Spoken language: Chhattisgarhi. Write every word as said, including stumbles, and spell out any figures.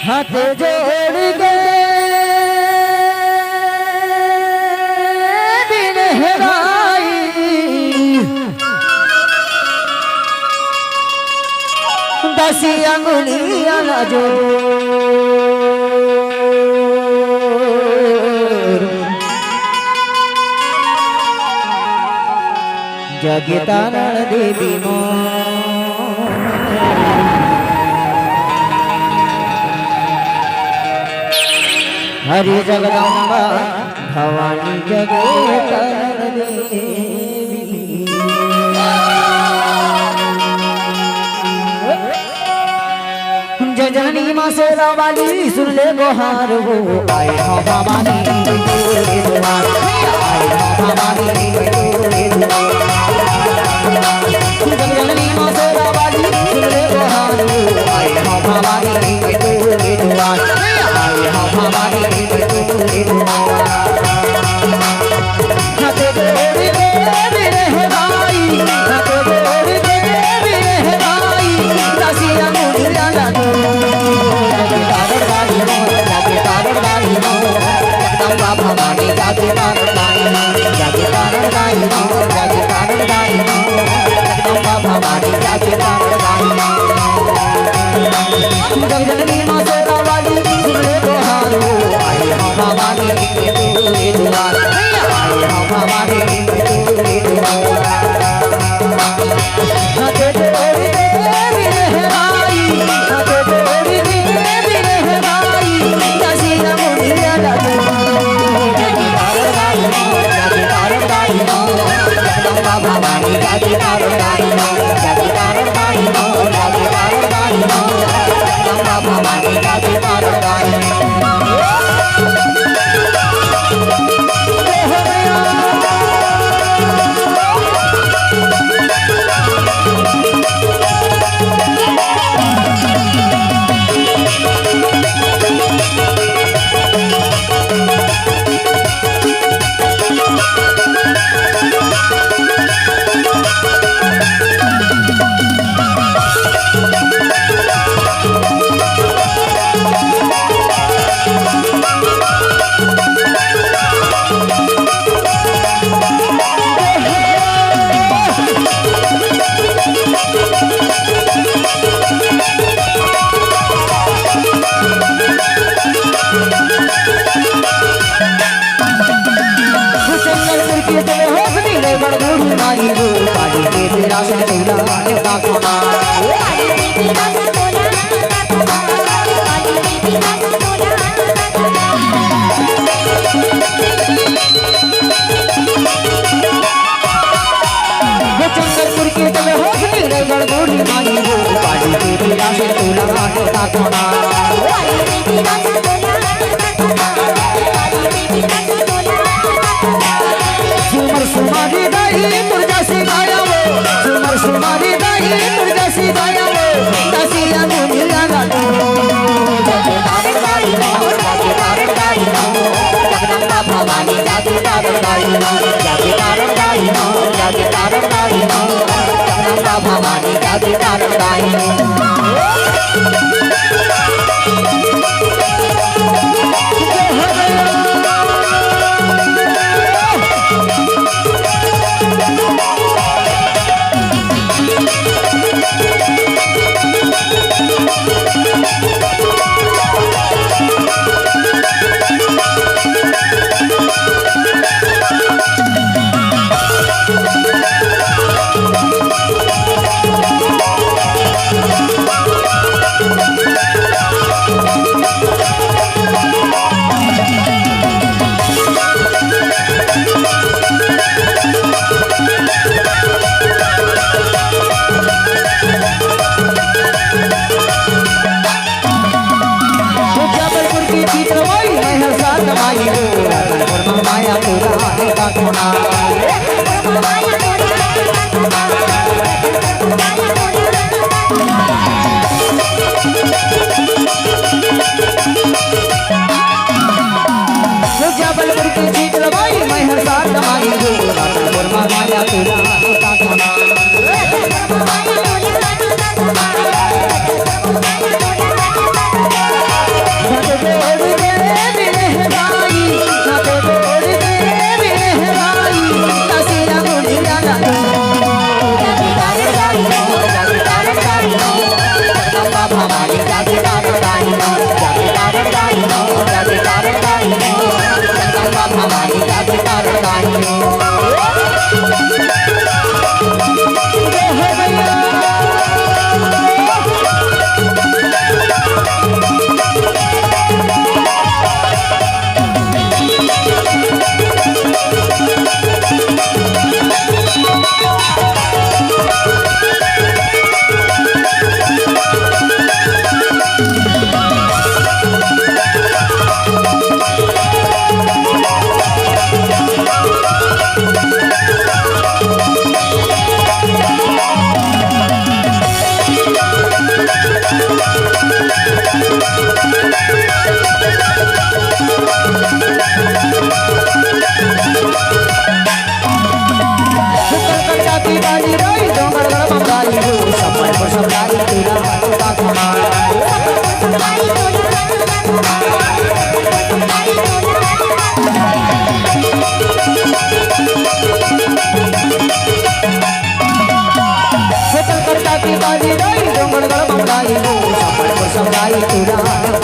हाथ जोड़ के बिनहराई, दस अंगुलियां ला जोड़। जगतारण देवी माँ, हरि जगदम्बा भवानी जगतारण देवी। जय जननी माँ शेरा वाली, सुन ले गोहार वो। आए हो भवानी तोरे दुआर, आए हो भवानी तोरे दुआर। जय जननी माँ शेरा वाली, सुन ले गोहार वो। आए हो भवानी तोरे दुआर, आए हो भवानी तोरे दुआर। हाथ जोड़ के बिनहराई, हाथ जोड़ के बिनहराई, दस अंगुलियां ला जोड़। जगतारण दाई हो, जगतारण दाई हो, जगदम्बा भवानी जगतारण दाई हो, जगतारण दाई हो, जगतारण दाई हो, जगदम्बा भवानी जगतारण दाई हो। जग जननी माँ शेरा वाली, सुन ले गोहार वो। आए हो भवानी तोरे दुआर, आए हो भवानी तोरे दुआर। हाथ जोड़ के बिनहराई, हाथ जोड़ के बिनहराई, दस अंगुलियां ला जोड़। जगतारण दाई हो, जगतारण दाई हो, जगदम्बा भवानी जगतारण दाई हो, जगतारण दाई हो, जगतारण दाई हो, जगदम्बा भवानी जगतारण दाई हो। चंद्रपुर के जय हो सुनीले बड़ बूढ़ी माई वो, काली के तेरा से चूल्हा न्योता खाना। वो चंद्रपुर के जय हो सुनीले बड़ बूढ़ी माई वो, काली के तेरा से चूल्हा न्योता खाना। सुमर सुमारी दाई तुर जसी गाया वो, सुमर सुमारी दाई तुर जसी गाया वो, दस अंगुलियां ला जोड़। जगतारण दाई हो, जगतारण दाई हो, जगदम्बा भवानी जगतारण दाई हो, जगतारण दाई हो, जगतारण दाई हो, जगदम्बा भवानी जगतारण दाई हो। जबलपुर की चित्रमाई, मैं हर साथ माई हूँ। जबलपुर में माया तोरा है का कोना। जबलपुर की चित्रमाई, मैं हर साथ माई हूँ। जबलपुर में माया तोरा है का कोना। कलकत्ता की बाली रही, डोंगरगढ़ बंगाली हो, सब पर सब गाली तेरा हाथों का कमाल। हो कलकत्ता की बाली रही, डोंगरगढ़ बंगाली हो, सब पर सब गाली तेरा हाथों